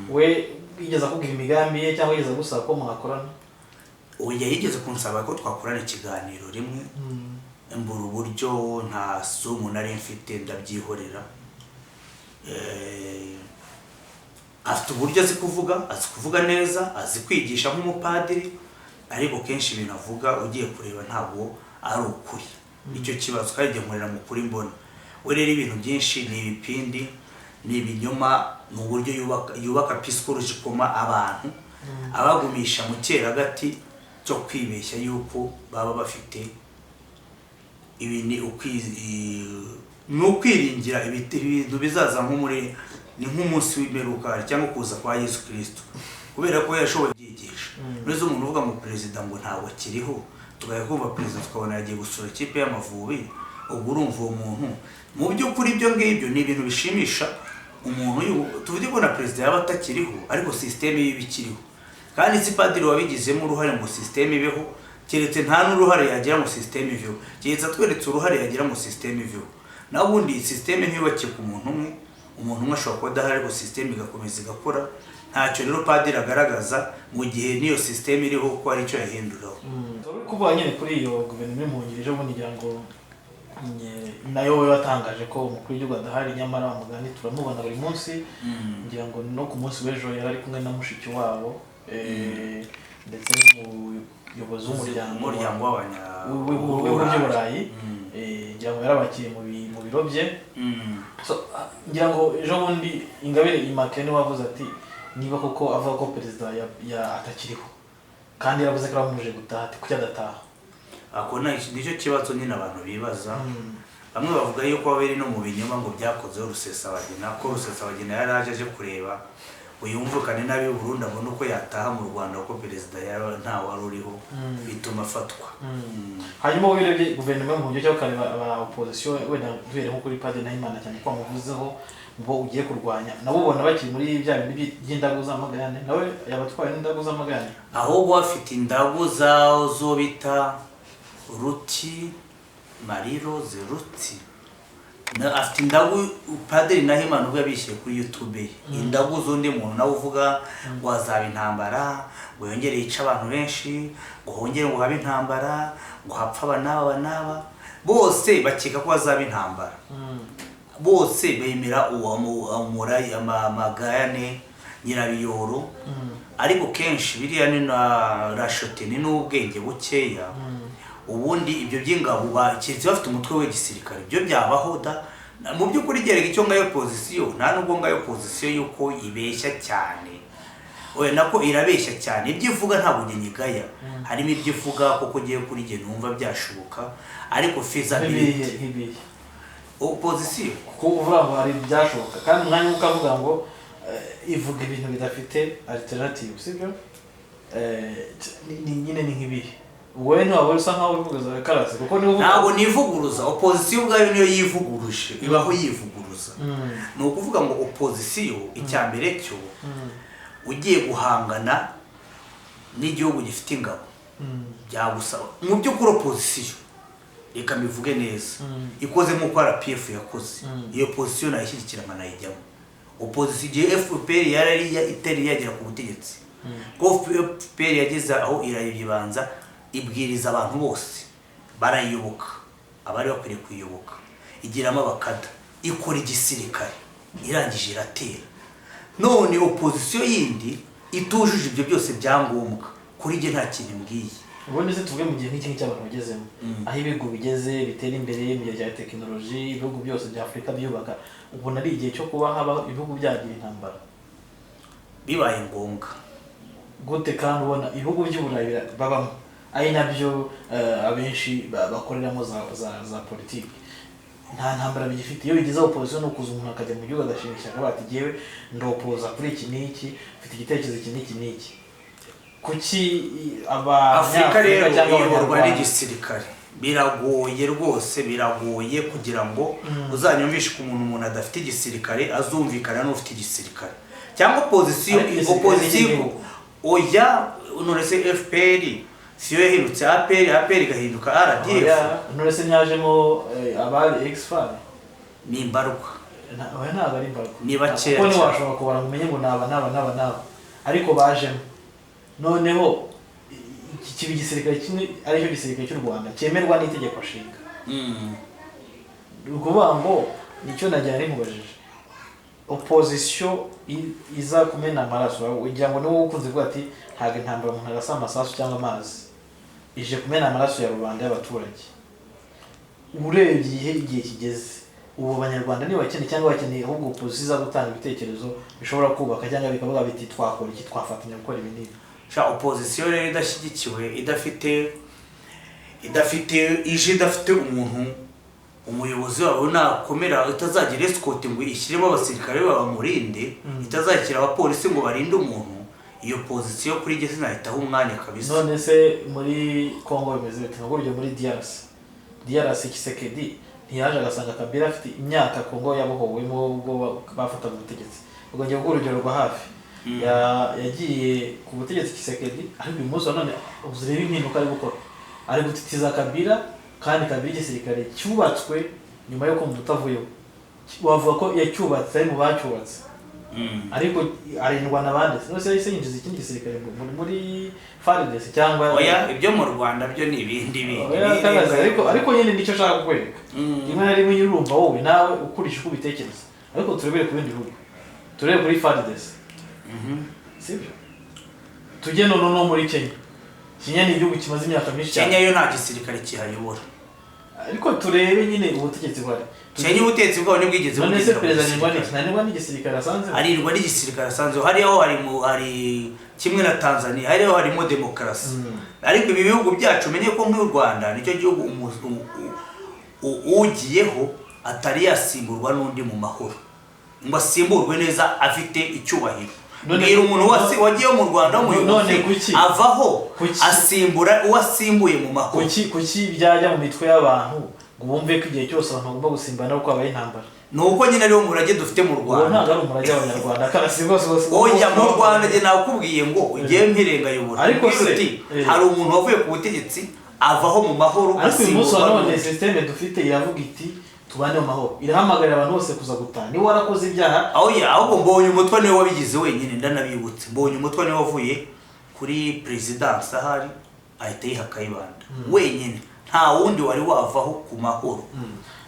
We yigeze akubwira imigambi ye cyangwa yigeze agusaba ko mwakorana? Oya, yigeze kunsaba ko twakorana ikiganiro rimwe, mbura uburyo, nta Zoom nari mfite, ndabyihorera. Afite uburyo azi kuvuga, azi kuvuga neza, azi kwigisha nk'umupadiri, ariko kenshi ibintu avuga ugiye kureba ntabwo ari ukuri. Nicyo kibazo. Kandi njye nkorera mu kuri mbona. We rero ibintu byinshi ni ibipindi, ni ibinyoma, ni uburyo yubaka psychologiquement abantu, abagumisha mu cyeragati cyo kwibeshya yuko baba bafite ibi. Ni ukwiringira ibintu bizaza nko muri ni nk'umunsi w'imperuka cyangwa kuza kwa Yesu Kirisito, kubera ko yashoboye kubyigisha neza. Umuntu uvuga ngo perezida ngo ntabwo akiriho, tukajya kumva perezida tukabona yagiye gusura ikipe y'Amavubi, ubwo urumva uwo muntu mu by'ukuri ibyo ngibyo ni ibintu bishimisha umuntu? Tuvuge ko na perezida yaba atakiriho, ariko sisiteme ye iba ikiriho, kandi si padiri wabigizemo uruhare ngo sisiteme ibeho. Keretse nta n'uruhare yagira ngo sisiteme iveho, keretse atweretse uruhare yagira ngo sisiteme iveho. Naho ubundi sisiteme ntiyubakiye ku muntu umwe. Umuntu umwe ashobora kuba adahari, ariko sisiteme igakomeza igakora. Ntacyo rero padiri agaragaza mu gihe n'iyo sisiteme iriho ko hari icyo yahinduraho. Uri kuvuga nyine kuri iyo guverinoma imungirije, ubundi ngira ngo nayo we watangaje ko umukuru w'igihugu adahari, nyamara umugani turamubona buri munsi. Ngira ngo no ku munsi w'ejo yari ari kumwe na mushiki wabo, ndetse n'umuyobozi w'umuryango umuryango w'abanya w'ibihugu by'Uburayi. Ngira ngo yarabakiriye mu biro bye. So, ngira ngo ejo bundi Ingabire Immaculée niwe wavuze ati niba koko avuga ko perezida atakiriho kandi yaravuze ko aramubujije gutaha, ati kuki adataha? Ako nicyo kibazo nyine abantu bibaza. Bamwe bavuga yuko biri no mu binyoma ngo byakozeho Rusesabagina, ko Rusesabagina yari aje kureba ngo yumvikane n'ab'i Burundi, abone uko yataha mu Rwanda, kuko perezida yari nta wari uriho, bituma afatwa. Hanyuma wowe urebye guverinoma yo mu buryo, cyangwa ukareba aba opposition, wenda duhere nko kuri Padiri Nahimana cyane ko wamuvuzeho, bo ugiye kurwanya, nabo ubona bakiri muri bya bindi by'indagu z'amagane? Nawe yabatwaye n'indagu z'amagane? Ahubwo bafite indagu zo bita Ruti Mariro Zeruti. Afite indagu Padiri Nahimana ubwo yabishyire kuri YouTube ye, indagu z'undi muntu nawe uvuga ngo hazaba intambara, ngo yongere yice abantu benshi, ngo hongere ngo habe intambara, ngo hapfe aba n'aba aba n'aba. Bose bakeka ko hazaba intambara. Bose bemera uwo Amagayane Nyirabiyoro. Ariko kenshi biriya ni na rashote, ni n'ubwenge bukeya. Ubundi ibyo by'ingabo keretse bafite umutwe w'igisirikare, ibyo byabaho da. Mu by'ukuri gereka icyo ngayo pozisiyo, nta nubwo ngayo pozisiyo y'uko ibeshya cyane. Oya, nako irabeshya cyane. Ibyo ivuga ntabwo njye nyigaya, harimo ibyo ivuga kuko ugiye kuri njye numva byashoboka, ariko feasibility. Nk'ibihe? Opozisiyo. Kuko uvuga ngo hari ibyashoboka, kandi umwanya umwe ukavuga ngo ivuga ibintu bidafite alternative, sibyo? Nyine ni nk'ibihe? Wowe ntiwaba usa nkaho wivuguruza, Karasi, kuko niba uvuga Ntabwo nivuguruza. Opozisiyo ubwayo niyo yivuguruje, ibaho yivuguruza. Ni ukuvuga ngo opozisiyo, icya mbere cyo, ugiye guhangana n'igihugu gifite ingabo, byagusaba mu by'ukuri opozisiyo, reka mbivuge neza, ikoze nk'uko RPF yakoze, iyo pozisiyo nayishyigikira nkanayijyamo. Opozisiyo igihe FPR yari itari yagera ku butegetsi, ko FPR yageze aho irayibanza ibwiriza abantu bose barayiyoboka, abari bakwiriye kuyiyoboka, igiramo abakada, ikora igisirikare, irangije iratera. None opozisiyo yindi itujuje ibyo byose byangombwa, kuri njye nta kintu imbwiye. Ubundi se tuvuge mu gihe nk'iki ngiki abantu bagezemo, aho ibihugu bigeze bitera imbere mu gihe cya tekinoloji, ibihugu byose bya Afurika byubaka, ubona ari igihe cyo kuba habaho ibihugu byagira intambara? Bibaye ngombwa. Gute kandi ubona ibihugu by'Uburayi babamo, ari nabyo abenshi bakoreramo za politiki, nta ntambara bigifite? Iyo bigeze opposition, ni ukuza umuntu akajya mu gihugu agashinga ishyaka, bati: "Jyewe ndopoza kuri iki n'iki, mfite igitekerezo iki n'iki n'iki." Kuki Afurika rero Abanyafurika cyangwa iyoborwa Abanyarwanda n'igisirikare. Biragoye rwose, biragoye kugira ngo uzanyumvishe ko umuntu adafite igisirikare azumvikana n'ufite igisirikare cyangwa opposition. Ariko igisirikare Opposition ni icy'igihugu. Oya, none se FPR siyo yahindutse APR, APR igahinduka RDF? Oya, none se ntiyajemo abari ex-FAR? Ni imbarwa. Oya, ntabwo ari imbarwa. Ni bakeya Kuko cyane. ntiwashobora kubara ngo umenye ngo naba naba naba naba, ariko bajemo. Noneho iki kiba igisirikare kimwe, aricyo gisirikare cy'u Rwanda cyemerwa n'itegeko nshinga. Ni ukuvuga ngo nicyo nagira nkubajije: opposition iza kumena amaraso, ugira ngo niwo ukunze kuvuga ati ntabwo intambara umuntu arasa amasasu cyangwa amazi, ije kumena amaraso ya rubanda, y'abaturage. Urebye igihe kigeze ubu, Abanyarwanda niba bakeneye cyangwa bakeneye ahubwo opposition iza gutanga ibitekerezo bishobora kubaka, cyangwa bikavuga biti: "Twakora iki? Twafatanya gukora ibi n'ibi." Sha, opposition rero idashyigikiwe, idafite ije, idafite umuntu umuyobozi wabo nakomera, itazagira escort ngo ishyiremo abasirikare babamurinde, itazashyira abapolisi ngo barinde umuntu, iyo position kuri jye sinahitaho umwanya kabisa. None se muri Congo bimeze bite? Nka urugero muri DRC, Tshisekedi ntiyaje agasanga Kabila afite imyaka Congo yabohowemo ubwo bafataga ubutegetsi? Ubwo ngiye kuguha urugero rwa hafi. Yagiye ku butegetsi Tshisekedi, ariko uyu munsi wa none uzireba impinduka ari gukora, ari gutitiza Kabila, kandi Kabila igisirikare cyubatswe nyuma y'uko Mobutu avuyeho, wavuga ko yacyubatse, ari mu bacyubatse. Ariko arindwa n'abandi. None se yahise yinjiza ikindi gisirikare muri FARDC cyangwa? Oya, ibyo mu Rwanda byo ni ibindi bindi. Oya, Kagaze, ariko nyine nicyo nshaka kukwereka. Rimwe na rimwe nyine urumva wowe nawe ukurikije uko ubitekereza, ariko turebere ku bindi bihugu, turebe kuri FARDC, sibyo? Tujye noneho no muri Kenya. Kenya ni igihugu kimaze imyaka myinshi cyane. Kenya yo nta gisirikare kihayobora. Ariko turebe nyine ubutegetsi buhari. Kenya ubutegetsi bwabo ntibwigeze None se bugezera ku perezida arindwa gisirikare. n'iki? Ntarindwa n'igisirikare asanze? Arindwa n'igisirikare asanzwe. Hariho hari hari kimwe na Tanzania, hariho harimo demokarasi. Ariko ibi bihugu byacu, umenye ko nk'u Rwanda nicyo gihugu ugiyeho atari yasimburwa n'undi mu mahoro, ngo asimburwe neza afite icyubahiro. Mbwira umuntu wagiyeho mu Rwanda w'umuyobozi None kuki? avaho Kuki? asimbura uwo asimbuye mu mahoro. Kuki byajya mu mitwe y'abantu ngo bumve ko igihe cyose abantu bagomba gusimbana uko habaye intambara? Ni uko nyine ariwo murage dufite mu Uwo Rwanda. ntabwo ari umurage w'Abanyarwanda, karasi rwose rwose. Oya, mu Rwanda njye nakubwiye ngo ugiye mpirengayobora. Ariko se, uti hari umuntu wavuye ku butegetsi avaho mu mahoro, Ariko uyu munsi wa asimburwa none n'undi. système dufite iravuga iti tubane mu mahoro, irahamagarira abantu bose kuza gutaha niba warakoze ibyaha. Oya, ahubwo mbonye umutwe niwe wabigize wenyine, ndanabibutse. Mbonye umutwe niwe wavuye kuri perezidansi ahari ahita yiha Kayibanda wenyine, nta wundi wari wavaho ku mahoro.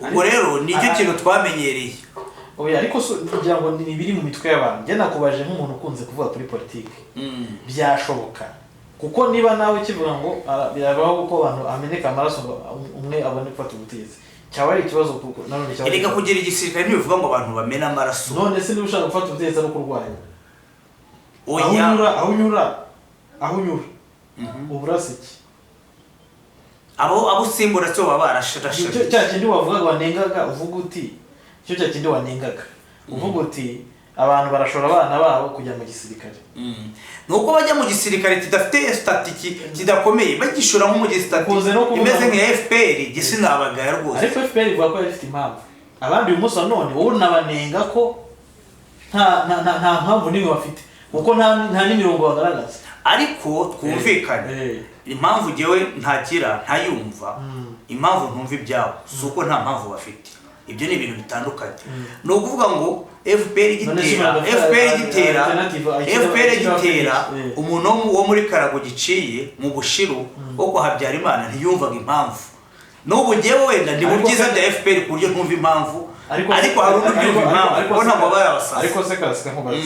Ubwo rero nicyo kintu twamenyereye. Oya, ariko kugira ngo ni ibiri mu mitwe y'abantu, njye nakubaje nk'umuntu ukunze kuvuga kuri politiki, byashoboka? Kuko niba nawe kivuga ngo birabaho kuko abantu hameneka amaraso ngo umwe abone gufata ubutegetsi, cyaba ari ikibazo, kuko nanone cyaba ari Erega ikibazo. kugira igisirikare ntibivuga ngo abantu bamena amaraso. None se niba ushaka gufata ubutegetsi ari ukurwanya, aho Oya. unyura, aho unyura uburasa iki? Abo usimbura cyo baba barasharashe. Icyo cya kindi wavugaga wanengaga, uvuga uti icyo cya kindi wanengaga uvuga uti abantu barashora abana babo kujya mu gisirikare. Ni uko bajya mu gisirikare kidafite statut kidakomeye, bagishora nko mu gisitati Ukunze no kuvuga imeze ngo- nka FPR, gisinabagaya rwose. Ariko FPR ivuga ko yari ifite impamvu. Abandi uyu munsi wa none wowe unabanenga ko nta mpamvu n'imwe bafite, kuko nta n'imirongo bagaragaza. Ariko twumvikane, impamvu jyewe ntagira ntayumva, impamvu ntumva ibyabo si uko nta mpamvu bafite. Ibyo ni ibintu bitandukanye. Ni ukuvuga ngo FPR None se igitera umuntu adafite FPR igitera alternative, FPR ayishyira igitera, umuntu wo muri Karago giciye mu Bushiru wo kwa Habyarimana ntiyumvaga impamvu. N'ubu njyewe wenda ndi mu Ariko byiza se- bya FPR ku buryo ntumva impamvu, ariko hari undi ubyumva impamvu, kuko ntabwo bari abasazi. Ariko se karasika nkubaze,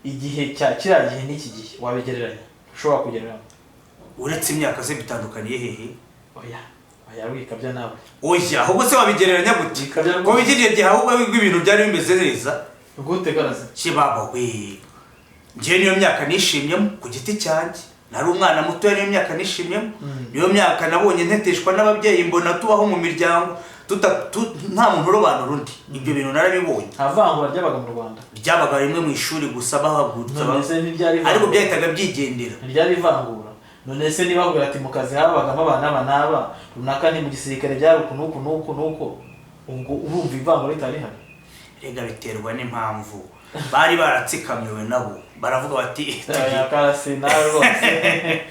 igihe cya kiriya gihe n'iki gihe wabigereranya? Ushobora kugereranya? Uretse imyaka se bitandukaniye hehe? Oya, oya, wikabya nawe. Oya, ahubwo se wabigereranya gute? Bikabya Ko rwose. bikiriya gihe ahubwo ibintu byari bimeze neza. Gute, Karasi? Kibaba we, njyewe niyo myaka nishimyemo ku giti cyanjye. Nari umwana muto, niyo myaka nishimyemo. Niyo myaka nabonye nteteshwa n'ababyeyi, mbona tubaho mu miryango nta muntu urobanura undi. Ibyo bintu narabibonye. Nta vangura ryabaga mu Rwanda? Byabaga rimwe mu ishuri gusa, bahagurutsa None se ntibyari ariko ivangura? Byahitaga byigendera. Ntiryari ivangura? None se niba bakubwira ati mu kazi habagamo abana aba n'aba runaka, ni mu gisirikare byari uku n'uku n'uku n'uku, ubwo urumva ivangura ritari rihari? Rega biterwa n'impamvu bari baratsikamiwe nabo, baravuga bati Oya, Karasi, nawe rwose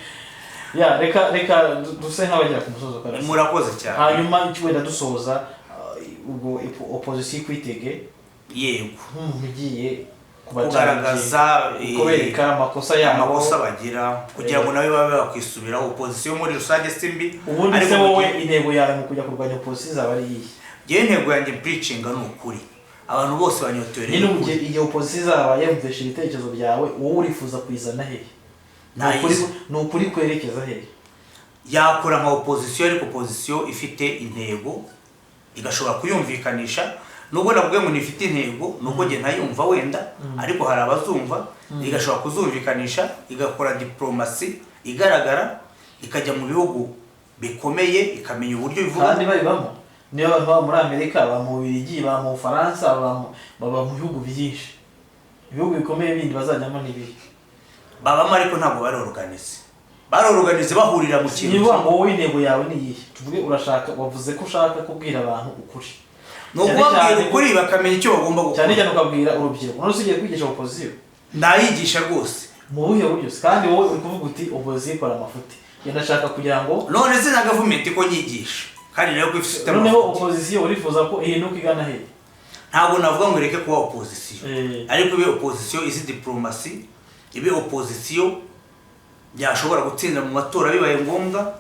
ya, reka duse nk'abagera ku musozo, Karasi. Murakoze cyane. Hanyuma icyo wenda dusoza, ubwo opposition ikwitege Yego. nk'umuntu ugiye Kugaragaza kubereka amakosa yabo. Amakosa bagira kugira ngo nawe babe bakwisubiraho. Opposition muri rusange si mbi. Ubundi Ariko se mu wowe gihe- intego yawe mu kujya kurwanya opposition izaba ari iyihe? Njyewe intego yanjye preaching ni ukuri. Abantu bose banyotewe Nyine rero ubu ukuri. igihe opposition izaba yumvishe ibitekerezo byawe, wowe urifuza kuyizana hehe? Ni ukuri? Nayizi. Ni ukuri kwerekeza hehe? Yakora nka opposition, ariko opposition ifite intego, igashobora kuyumvikanisha. Nubwo navuga ngo ntifite intego, nubwo njye ntayumva wenda, ariko hari abazumva, igashobora kuzumvikanisha, igakora diplomasi igaragara, ikajya mu bihugu bikomeye, ikamenya uburyo bivuga. Kandi babibamo. Niyo abantu baba muri Amerika, baba mu Bubiligi, baba mu Bufaransa, baba mu bihugu byinshi. Ibihugu bikomeye bindi bazajyamo ni ibihe? Babamo, ariko ntabwo bari organisé. Bari organisé bahurira mu kintu Niba kimwe. ngo wowe intego yawe ni iyihe? Tuvuge urashaka, wavuze ko ushaka kubwira abantu ukuri. Ni ukubabwira Cyane cyane ukuri, bakamenya icyo bagomba cyane gukora. Cyane ukabwira urubyiruko. None usigaye kwigisha opposition? Ndayigisha rwose. Mu buhe buryo se? Kandi wowe uri kuvuga uti opposition ikora amafuti, ngenda ndashaka kugira ngo None se na gavumenti ko nyigisha kandi nayo ko ifite Noneho amafuti? Opposition urifuza ko ihinduka igana hehe? Ntabwo navuga ngo ireke kuba opposition, ariko ibe opposition izi diplomasi, ibe opposition yashobora gutsinda mu matora bibaye ngombwa.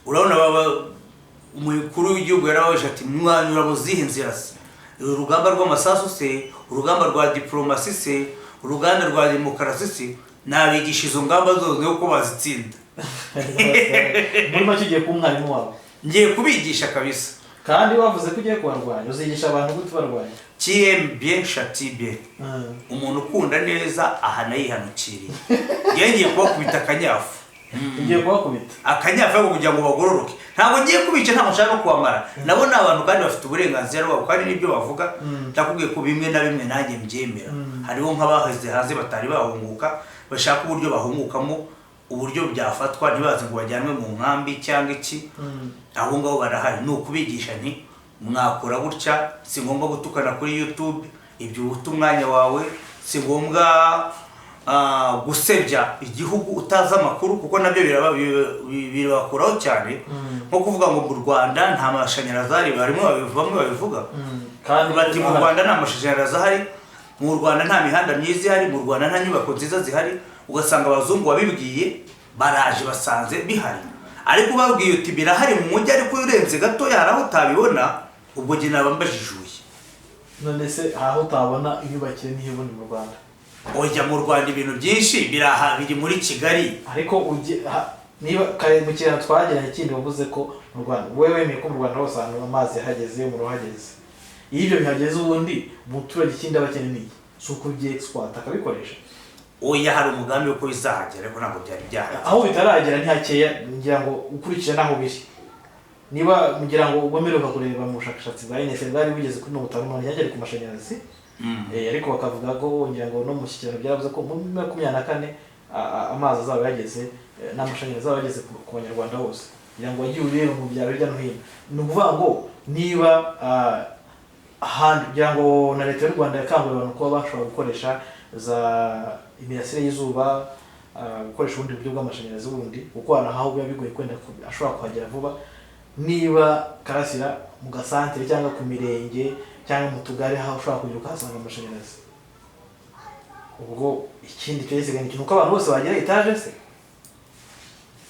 Urabona baba umukuru w'igihugu yarabaje ati: "Mwanyura mu zihe nzira se? Urugamba rw'amasasu se, urugamba rwa diplomasi se, uruganda rwa demokarasi se?" Nabigisha izo ngamba zose uko bazitsinda. Muri make ugiye kuba umwarimu wabo. Ngiye kubigisha kabisa. Kandi wavuze ko ugiye kubarwanya. Uzigisha abantu gute ubarwanya? Qui aime bien châtie bien. Umuntu ukunda neza ahana yihanukiriye. Ngiye ngiye kubakubita akanyafu. Ugiye kubakubita? Akanyafu, ariko kugira ngo bagororoke. Ntabwo ngiye kubica, ntabwo nshaka no kubamara. Nabo ni abantu kandi bafite uburenganzira bwabo, kandi n'ibyo bavuga ndakubwiye ko bimwe na bimwe nanjye mbyemera. Hariho nk'abaheze hanze batari bahunguka, bashaka uburyo bahungukamo, uburyo byafatwa ntibaze ngo bajyanwe mu nkambi cyangwa iki. Abo ngabo barahari. Ni ukubigisha nti: "Mwakora gutya, si ngombwa gutukana kuri YouTube, ibyo uta umwanya wawe, si ngombwa gusebya igihugu utazi amakuru," kuko nabyo birabakuraho cyane. Nko kuvuga ngo mu Rwanda nta mashanyarazi ahari, barimo bamwe babivuga Kandi bati mu Rwanda nta mashanyarazi ahari, mu Rwanda nta mihanda myiza ihari, mu Rwanda nta nyubako nziza zihari. Ugasanga abazungu wabibwiye baraje basanze bihari, ariko ubabwiye uti birahari mu mujyi, ariko iyo urenze gatoya hari aho utabibona, ubwo njye naba mbajijuye. None se aho utabona imyubakire niho ubundi mu Rwanda? Ojya mu Rwanda ibintu byinshi biraha, biri muri Kigali. Ariko niba kare mu kiganiro twagiranye kindi wavuze ko mu Rwanda, wowe wemeye ko mu Rwanda hose ahantu amazi yahageze, umuriro uhageze, iyo ibyo bihageze, ubundi umuturage ikindi aba akeneye ni iki? Si ukubyexploita akabikoresha? Oya, hari umugambi wo ko bizahagera, ariko ntabwo byari byahagera. Aho bitaragera ni hakeya, ngira ngo ukurikije n'aho biri. Niba ngira ngo ubwo mperuka kureba mu bushakashatsi bwa NSL bwari bugeze kuri 58 cyagera ku mashanyarazi. Ariko bakavuga ko, ngira ngo no mu mushyikirano byaravuze ko muri 24 amazi azaba yageze, n'amashanyarazi azaba yageze ku Banyarwanda bose. Ngira ngo wagiye ureba mu byaro hirya no hino. Ni ukuvuga ngo niba ahandi, ngira ngo na Leta y'u Rwanda yakanguriye abantu kuba bashobora gukoresha za imirasire y'izuba, gukoresha ubundi buryo bw'amashanyarazi bundi, kuko hari aho biba bigoye kwenda ashobora kuhagera vuba. Niba, Karasira, mu gasantere cyangwa ku mirenge cyangwa mu tugari aho ushobora kugera ukahasanga amashanyarazi, ubwo ikindi cyo gisigaye ni uko abantu bose bagira etaje se?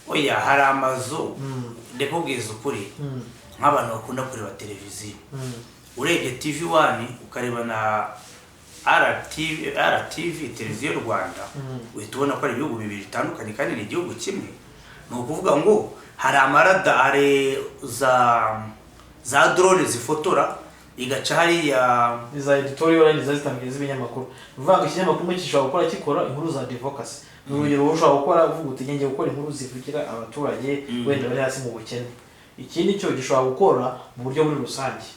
Oya, hari amazu, ndakubwiza ukuri, nk'abantu bakunda kureba televiziyo, urebye TV One ukareba na RTV, RTV, Televiziyo Rwanda, uhita ubona ko ari ibihugu bibiri bitandukanye kandi ni igihugu kimwe. Ni ukuvuga ngo hari amaradare, za drone zifotora, igaca hariya. Za editorial line ziba zitandukanye z'ibinyamakuru. Ni ukuvuga ngo ikinyamakuru kimwe gishobora gukora, kikora inkuru za advocacy. Ni urugero, wowe ushobora gukora uvuga uti: "Ngiye gukora inkuru zivugira abaturage wenda bari hasi mu bukene." Ikindi cyo gishobora gukora mu buryo muri rusange.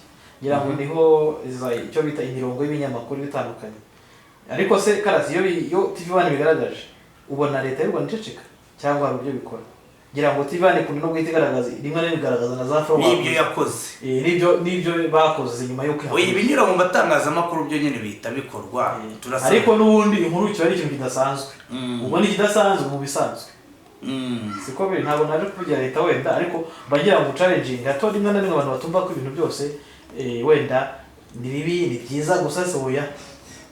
Ngira ngo niho icyo bita imirongo y'ibinyamakuru bitandukanye. Ariko se Karasi, iyo TV One bigaragaje, ubona leta y'u Rwanda iceceka cyangwa hari uburyo bikora? Ngira ngo TV One ikunda no guhita igaragaza, rimwe na rimwe igaragaza na za follow. N'ibyo yakoze. N'ibyo bakoze nyuma yo Oya, kwihagarika. Ibinyura mu matangazamakuru byo nyine bihita bikorwa. Turasaba. Ariko n'ubundi inkuru kiba ari ikintu kidasanzwe. Ubwo ni ikidasanzwe mu bisanzwe. Siko biri. Ntabwo naje kuvugira leta wenda, ariko bagira ngo challenging hato rimwe na rimwe abantu batumva ko ibintu byose wenda ni bibi, ni byiza gusa, se oya.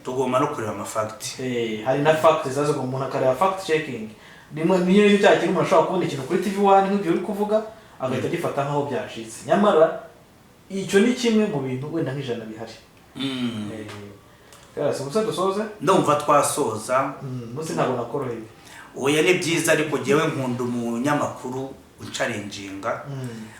Tugomba no kureba amafacts. Hari na fact zazo, umuntu akareba fact checking. Rimwe niyo nicyo cya kintu umuntu ashobora kubona ikintu kuri TV One nk'ibyo uri kuvuga, agahita agifata nk'aho byacitse, nyamara icyo ni kimwe mu bintu wenda nk'ijana bihari. Karasi, gusa dusoze. Ndumva twasoza. Munsi ntabwo nakoroheye. Oya, ni byiza, ariko jyewe nkunda umunyamakuru uchallenginga,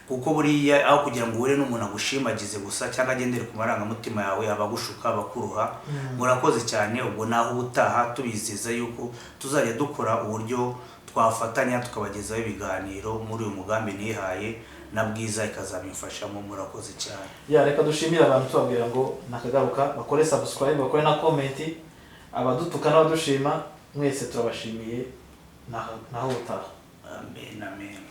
kuko buriya aho kugira ngo uhure n'umuntu agushimagize gusa cyangwa agendere ku marangamutima yawe, abagushuka, abakuruha. Murakoze cyane. Ubwo naho ubutaha, tubizeza yuko tuzajya dukora uburyo twafatanya tukabagezaho ibiganiro muri uyu mugambi nihaye, na Bwiza ikazabimfashamo. Murakoze cyane. Ya, reka dushimire abantu, tubabwira ngo nakagaruka, bakore subscribe, bakore na comment. Abadutuka n'abadushima mwese turabashimiye. Naho ubutaha. Amen, amen.